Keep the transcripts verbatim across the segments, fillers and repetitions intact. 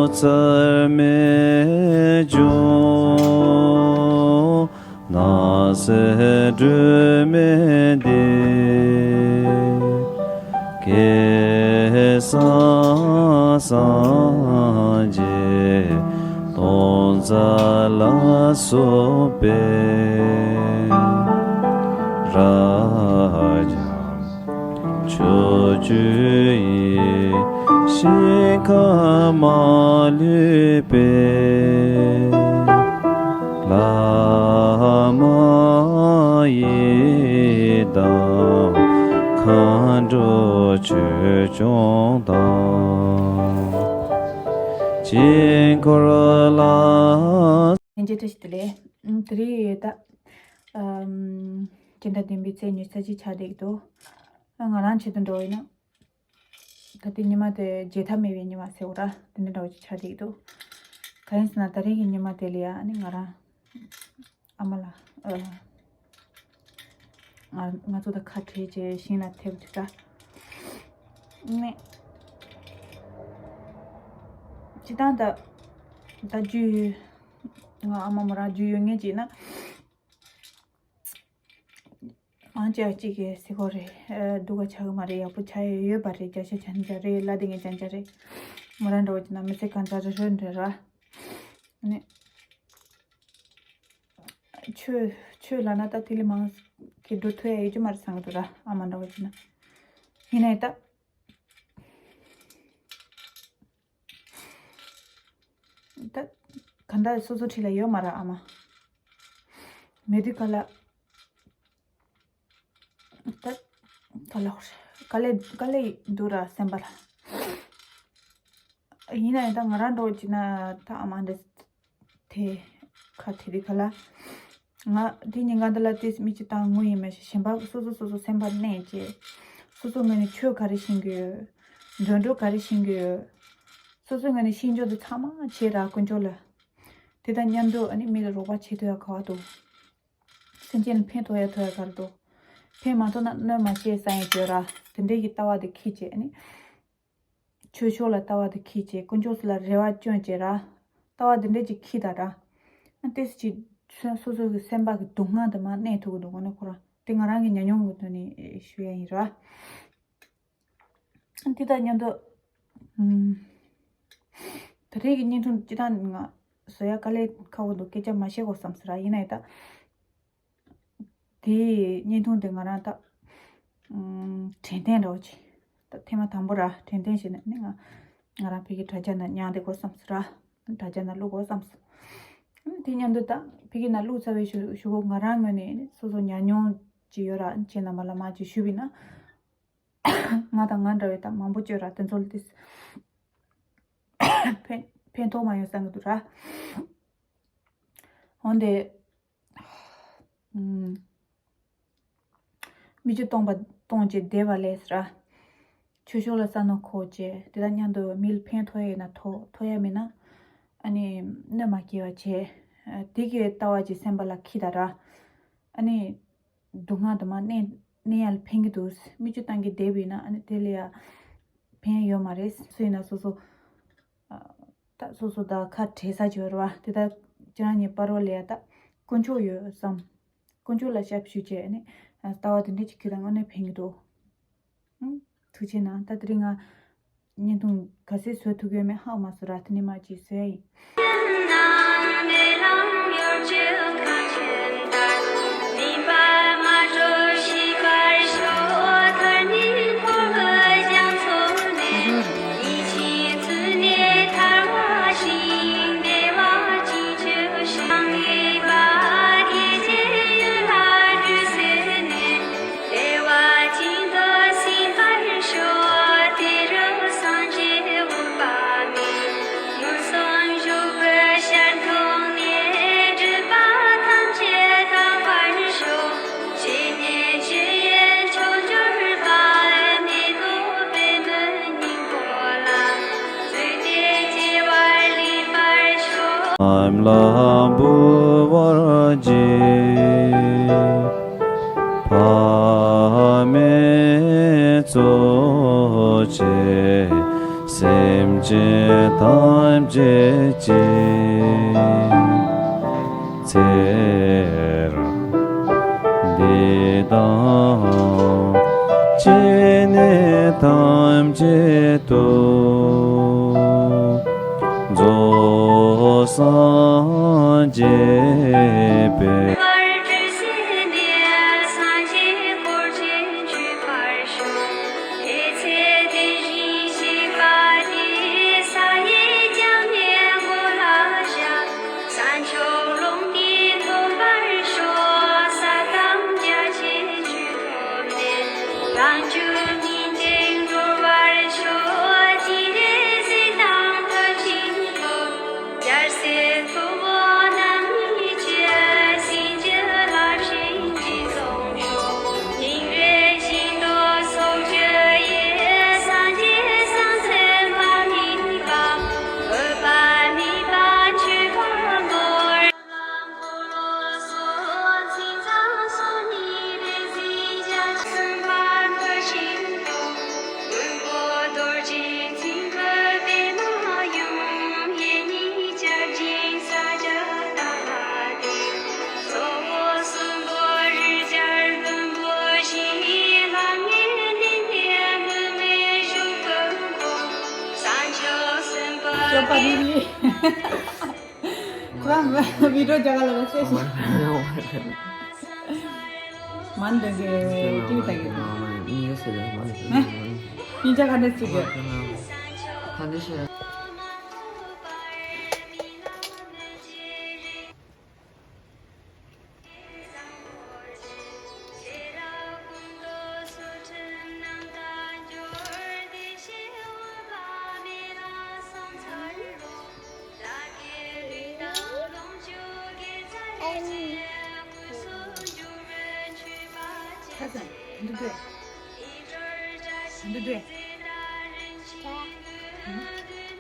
ཚད་མེད་འབྱུང་། སྣང་སྲིད་སྒྲོན་མེ་ལྡན། སྐལ་བཟང་སངས་རྒྱས་སྟོང་རྩ་ལ་སོགས་པའི་རབ་འབྱམས་ཕྱོགས་བཅུ་ཡི་ཞིང་ཁམས་མ་ལུས་པའི་བླ་མ་ཡི་དམ་མཁའ་འགྲོ་ཆོས་སྐྱོང་དང་། དཀྱིལ་འཁོར་ལ། ལྷན་རྒྱས་བཀྲ་ཤིས་བདེ་ལེགས། ཨམ། དེ་རིང་ད། ཨམ། སྤྱི་ཟླ་བདུན་པའི་ཚེས་ཉི་ཤུ་རྩ་གཅིག་ཆགས་བསྡད་ཀྱི་འདུག་ང་རང་ཆེད་དུ་འགྲོ་ཡིན་ན། ད་ལྟའི་ཉི་མ་དེ་བརྗེད་ཐབས་མེད་པའི་ཉི་མ་ཟེར་བ་ར། དེ་འདྲ་འདྲ་བོ་ཅིག་ཆགས་བསྡད་ཀྱི་འདུག་གང་ཡིན་ཟེར་ན་ད་རིང་གི་ཉི་མ་དེ་ལ་ཡ་ཨ་ནི་ང་རང་ཨ་མ་ལགས། ཨ། ང་ང་ཚོ་དང་ཁ་བྲལ་བྱས་ཞིང་ལ་ཐེབས་འདུག་ད། ནི། སྤྱིར་བཏང་ད་ད་རྒྱུས་ཡོད། ང་ཨ་མ་མོ་རང་རྒྱུས་ཡོད་ངེས་ཅིག་ན། མང་ཆེ་བ་གཅིག་གིས་ཟེར་གོ་རེད། ཨ། སྡུག་ག་ཆགས་གི་མ་རེད། ཡག་པོ་ཆགས་ཡོད་ཡོད་པ་རེད། བརྒྱ་ཆ་བརྒྱ་ཆ་རེད། ལ་དེ་ངས་བརྒྱ་ཆ་རེད། མོ་རང་འདྲ་བོ་ཅིག་ན་མི་ཚེ་གང་ཚ་རེ་རེ་འདྲ་ར། ནི། ཆོས་ཆོས་ལབ་ན་ད་དེ་ལས་མང་གི་འགྲོ་ཐུབ་ཡ་ཡོད་རྒྱུ་མ་རེད་བསམ་གི་འདུག་ར། ཨ་མ་འདྲ་བོ་ཅིག་ན། ཡིན་ནའི་ད། ད། ག་འདྲ་སོ་སོ་ཁྲིད་ལ་ཡོད་མ་ར་ཨ་མ། མེད་དུས་ག་ལ། ད། ག་ལ་ཧོར། ག་ལེ་ག་ལེ་འདུག་ར་སེམས་པ་ལ། ཡིན་ན་ཡང་ད་ང་རང་འགྲོ་ཅིག་ན་ད་ཨ་མ་འདི། དེ། ཁ་དེ་དེ་ག་ལ། ང་དེ་ཉིན་གང་དེ་ལ་དེ་མི་གཅིག་དང་ངུ་ཡིན་མ་གཞི་གཞན་པ་སོ་སོ་སོ་སོ་སེམས་པ་མནན་བྱས། སོ་སོ་ངོས་ནས་ཆོས་ག་རེ་ཤེས་ཀྱི་ཡོད། འགྲོ་འགྲོ་ག་རེ་ཤེས་ཀྱི་ཡོད། སོ་སོའི་ངོས་ནས་ཤེས་འཇོག་དེ་ཚང་མ་བྱས་ར་དཀོན་མཆོག་ལ། དེ་དང་མཉམ་དུ་ཨ་ནི་མི་ལ་རོགས་པ་བྱེད་ཐུབ་ཡ་ག་བ་འདུག་སེམས་ཅན་ལ་ཕན་ཐོགས་ཡ་ཐོགས་ཡ་ག་རེ་འདུག་ཕན་མ་ཐོགས་ན་གནོད་མ་བྱེད་བསམ་ཡ་བརྗོད་ར། དེ་འདྲའི་གི་ལྟ་བ་དེ་འཁྱེར་བྱས་ཨ་ནི། ཆོས་ཕྱོགས་ལ་ལྟ་བ་དེ་འཁྱེར་བྱས་དཀོན་མཆོག་ལ་རེ་བ་བཅོལ་བྱས་ར། ལྟ་བ་དེ་འདྲ་ཅིག་འཁྱེར་ད་ར། ཨ་ཏོག་ཙམ་ཅིག་སོ་སོ་གི་སེམས་པ་གི་སྡུག་བསྔལ་དེ་མར་གནས་ཐུབ་ཀྱི་འདུག་དངོས་གནས་ཁོ་རང་དེ་ང་རང་གི་ཉམས་མྱོང་གི་ཐོག་ནས་ཞུ་ཡ་ཡིན་ར། དེ་དང་མཉམ་དུ། ཨམ། ད་རེས་ཀྱི་བརྙན་ཐུང་སྤྱིར་བཏང་ང་བཟོ་ཡ་དཀའ་ལས་ཁག་པོ་འདུག་སྐད་ཆ་མ་བཤད་གོ་བསམ་ཟེར་ར། ཡིན་ནའི་ད། དེ་བརྙན་ཐུང་དེ་ང་རང་ད། ཨམ། དྲན་རྟེན་འདྲ་བོ་ཅིག་ད་ཐེངས་མ་དང་པོ་ར་དྲན་རྟེན་བྱས་ནས་ནི་ང་ང་རང་ཕ་གི་དྲ་རྒྱ་ནང་མྱངས་བསྡད་གོ་བསམ་སོང་ར། དྲ་རྒྱ་ནང་བླུག་གོ་བསམ་སོང་། དེ་མཉམ་དུ་ད་ཕ་གི་ནང་བླུག་ཚར་བའི་གཞུག་གཞུག་གུ་ང་རང་ངོས་ནས་ནི་སོ་སོ་ཉམས་མྱོང་ཅིག་ཡོད་ར། ཁྱེད་རྣམ་པ་ལ་མར་ཅིག་ཞུས་པ་ཡིན་ན། ང་དང་ང་འདྲ་བའི་ད་མང་པོ་ཅིག་ཡོད་ར། དེ་ཚོ་ལ་དེ་ཕན་ཕན་ཐོགས་མ་ཡོང་བསམ་གི་འདུག་ར། འོན་ཏེ། ཨུམ། མི་ཆོས་སྟོང་པ་སྟོང་བྱས་བསྡད་པ་ལས་ར། ཆོས་ཕྱོགས་ལ་བསམ་མནོ་འཁོར་བྱས་དེ་དང་མཉམ་དུ་མི་ལ་ཕན་ཐོགས་ཡས་ན་ཐོགས། ཐོགས་ཡས་མེད་ན་ཨ་ནི་གནོད་མ་སྐྱེལ་བ་བྱས། དེ་གི་ལྟ་བ་ཅིག་སེམས་པ་ལ་འཁྱེར་ད་ར། ཨ་ནི་སྡུག་བསྔལ་དུ་མ་གནས་གནས་ཡ་ལ་ཕན་གི་འདུག་མི་ཆོས་བཏང་གི་བསྡད་པ་ཡིན་ན་ཨ་ནི་དེ་ལ་ཡ་ཕན་ཡོད་མ་རེད། སུ་ཡིན་ན་སོ་སོ། ད་སོ་སོ་དང་ཁ་བྲལ་ས་ཅིག་ཡོད་རེད་བ། དེ་ལྟར་ཁྱེད་རང་གཉིས་བར་བ་ལ་ཡ་ད་དཀོན་མཆོག་ཡོད་བསམ། དཀོན་མཆོག་ལ་ཞབས་ཞུ་བྱས་ནས་ལྟ་བ་དེ་འདྲ་ཅིག་ཁྱེར་དང་དངོས་གནས་ཕན་གྱི་འདུག་ཨུམ། ཐུགས་རྗེ་གནང་། ད་དེ་རིང་ང་བརྙན་ཐུང་ག་ཚོད་བཟོ་ཐུབ་ཀྱི་ཡོད་མེད་ཧ་གོ་མ་སོང་ར། དེ་ནས་མར་ཅིག་བཟོ་ཡ་ཡིན། ལམ་ལ་འབུལ་བར་བགྱི། ཕ་མའི་གཙོ་ ཅེས། སེམས་ཅན་ཐམས་ཅད་ཀྱི་ཚེ་རབས་འདི་དང་སྐྱེ་གནས་ཐམས་ཅད་དུ་རྫོགས་སངས་རྒྱས་པའི། སྐྱོབ་པ་རེད། ཁོ་རང་བི་ཌིའོ་རྒྱག་ག་ལ་བ་ཤེས་ཤེས། མ་འདི་གི་ཏིའུ་ཏ་གི། ནི་ཡོད་སེ་ལ་མ་འདི་གི། ནི་ཡོད་སེ་ལ་མ་འདི་གི། ནི་ཡོད་སེ་ལ་མ་འདི་གི། ཁ་སང་འདི་འདྲས། འདི་འདྲས།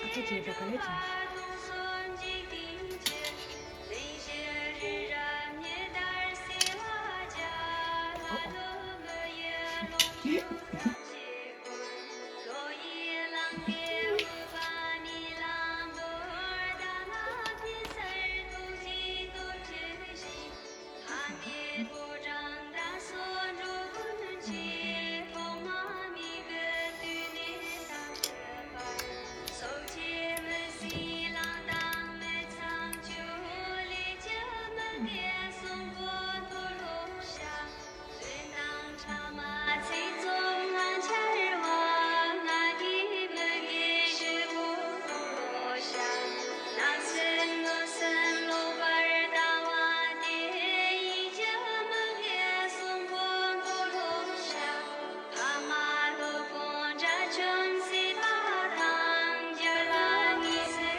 ཨ་ཁ་བྱས་པའི་ག་ལེ་བྱས།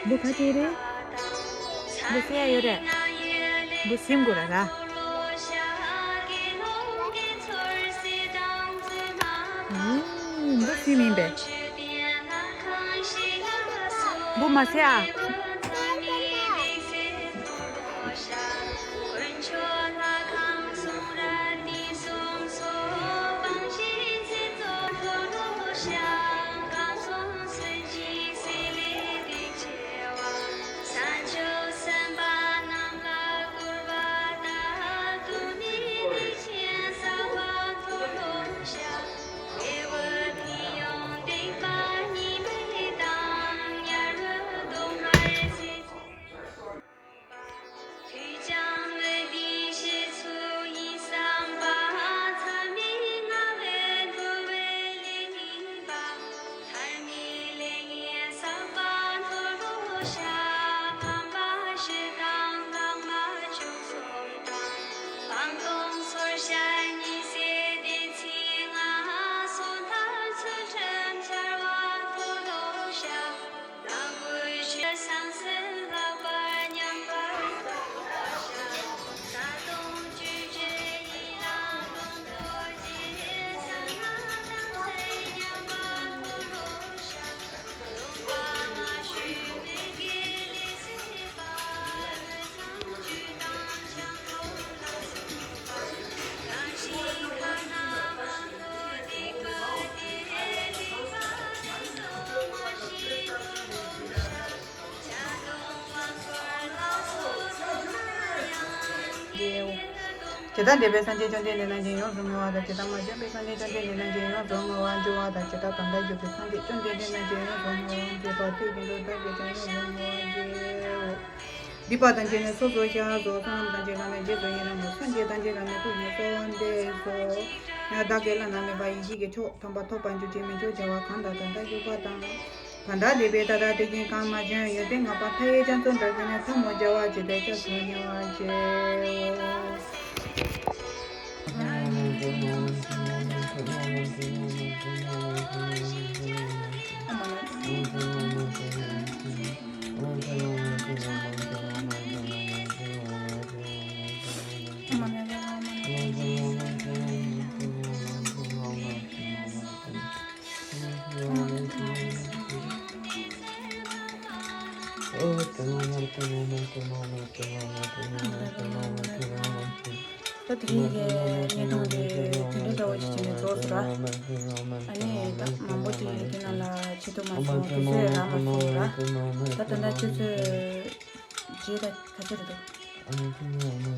འདི་ག་ཅིག་རེད། འདི་སེ་ཡ་ཡོད་རེད། འདི་སིམ་དགོས་ར་ར། འདི་སིམ་ཡིན་པས། འདི་མ་སེ་ཨ། ཇི་ལྟར་འདས་པའི་སངས་རྒྱས་བཅོམ་ལྡན་འདས་རྣམས་ཀྱིས་ཡོངས་སུ་བསྔོ་བ་དང་། ཇི་ལྟར་མ་བྱོན་པའི་སངས་རྒྱས་བཅོམ་ལྡན་འདས་རྣམས་ཀྱིས་ཡོངས་སུ་བསྔོ་བར་འགྱུར་བ་དང་། ཇི་ལྟར་ད་ལྟར་བཞུགས་པའི་སངས་རྒྱས་བཅོམ་ལྡན་འདས་རྣམས་ཀྱིས་ཡོངས་སུ་བསྔོ་བར་འགྱུར་བ་དེ་བཞིན་དུ་བདག་གིས་ཀྱང་ཡོངས་སུ་བསྔོ་བར་འགྱུར། སྡིག་པ་ཐམས་ཅད་ནི་སོ་སོར་བཤགས་སོ། བསོད་ནམས་ཐམས་ཅད་ལ་ནི་རྗེས་སུ་ཡི་རང་ངོ་། སངས་རྒྱས་ཐམས་ཅད་ལ་ནི་ཐུགས་ཀྱི་གསོལ་བ་འདེབས་སོ། ཡང་བདག་གིས་བླ་ན་མེད་པ་ཡེ་ཤེས་ཀྱི་མཆོག་ཐོབ་པ་ཐོབ་པར་གྱུར་ཅིག་མི་འགྱུར་བྱ་བ་གང་དང་གང་དག་བཞུགས་པ་དང་། གང་དག་འདས་པའི་མཐའ་དག་དེ་བཞིན་གང་མ་བྱོན། ཡོན་ཏན་ལྔ་པ་མཐའ་ཡས་རྒྱ་མཚོ་འདྲ་བརྒྱ་ནི། ཐལ་མོ་སྦྱར་བ་ཇི་ལྟར་སྐྱབས་སུ་མྱུར་བར་མཆིའོ། ད་དེ་རིང་གི་བརྙན་ཐུང་དེ་དེ་འདྲ་འདྲ་བོ་ཞིག་བྱས་ནས་རྫོགས་སོང་ར། ཨ་ནི་ད་མང་པོ་ཅིག་དེ་ནང་ལ་བྱེད་ཐུབ་མ་སོང་། དུས་ཚོད་རག་མ་སོང་ར། ད་ད་ལྟ་ཆུ་ཚོད་བརྗེད་ད་ག་ཚོད་རེད་འདུག་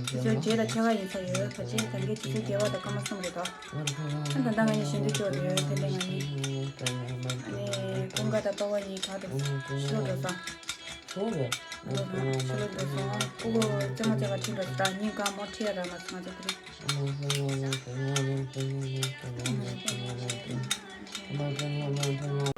ཆུ་ཚོད་བརྗེད་ད་ཕྱེད་ཀ་ཡིན་ས་ཡོད། ད་ཆ་ད་གིན་ཆུ་ཚོད་བརྒྱད་པ་དང་སྐར་མ་གསུམ་རེད་དོ། ཨ་ད་ལྟ་ང་གཉིས་ཞལ་འདོན་ཅོག་རེད། དེ་ལས་ང་གཉིས་ཨ་ནི་ཀུན་དགའ་དང་པ་ཕ་གཉིས་ག་རུ་ཕྱི་ལོགས་འགྲོ་སོང་། འགྲོ་སོང་། ཕྱི་ལོགས་འགྲོ་སོང་། ཁོ་བོ་རྩེད་མོ་རྩེ་བ་ཁྲིད་འགྲོ་སོང་། ད་ཉིན་གང་མོ་ཁྲིད་ཡ་རག་མ་སོང་། ང་ཚོ་དེ་རིང་།